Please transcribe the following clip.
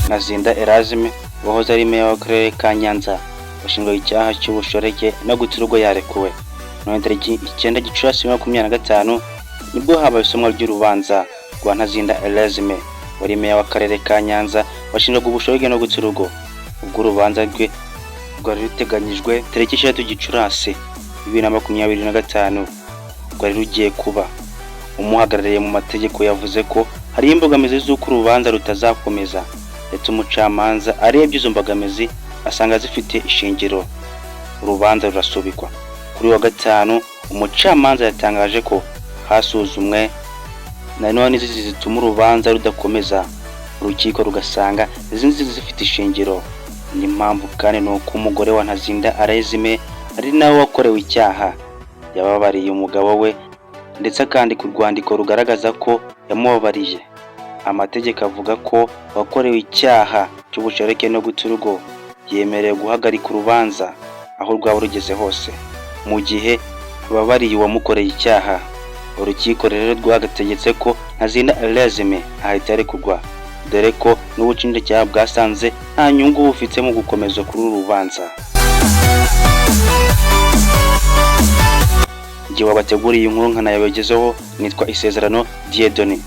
Ntazinda Erasme wahoze ari meya w'akarere ka Nyanza washinjwaga icyaha cy'ubushoreke no guta urugo yarekuwe. None tariki 9 Gicurasi 2025 nibwo habaye isomwa ry'urubanza rwa Ntazinda Erasme wari meya w'akarere ka Nyanza washinjwaga ubushoreke no guta urugo. Ubwo urubanza rwe rwari ruteganyijwe tariki 6 Gicurasi 2025 rwari rugiye kuba. Umuhagarariye mu mategeko yavuze ko hari imbogamizi z'uko urubanza rutazakomeza, ndetse umucamanza arebye izo mbogamizi asanga zifite ishingiro, urubanza rurasubikwa. Kuri uyu wa gatanu umucamanza yatangaje ko hasuzumwe nanone inzitizi zituma urubanza rudakomeza, urukiko rugasanga izi nzitizi zifite ishingiro. Indi mpamvu kandi ni uko umugore wa Ntazinda Erasme ari nawe wakorewe icyaha yababariye umugabo we ndetse akandika urwandiko rugaragaza ko yamubabariye. Amategeko avuga ko uwakorewe icyaha cy'ubushoreke no guta urugo yemerewe guhagarika urubanza aho rwaba rugeze hose mu gihe ababariye uwamukoreye icyaha. Urukiko rero rwagategetse ko Ntazinda Erasme ahita arekurwa, dore ko n'ubushinjacyaha bwasanze nta nyungu bufite mu gukomeza kuri uru rubanza. Igihe wabateguriye inkuru nkanayabagezeho nitwa Isezerano Dieudonné.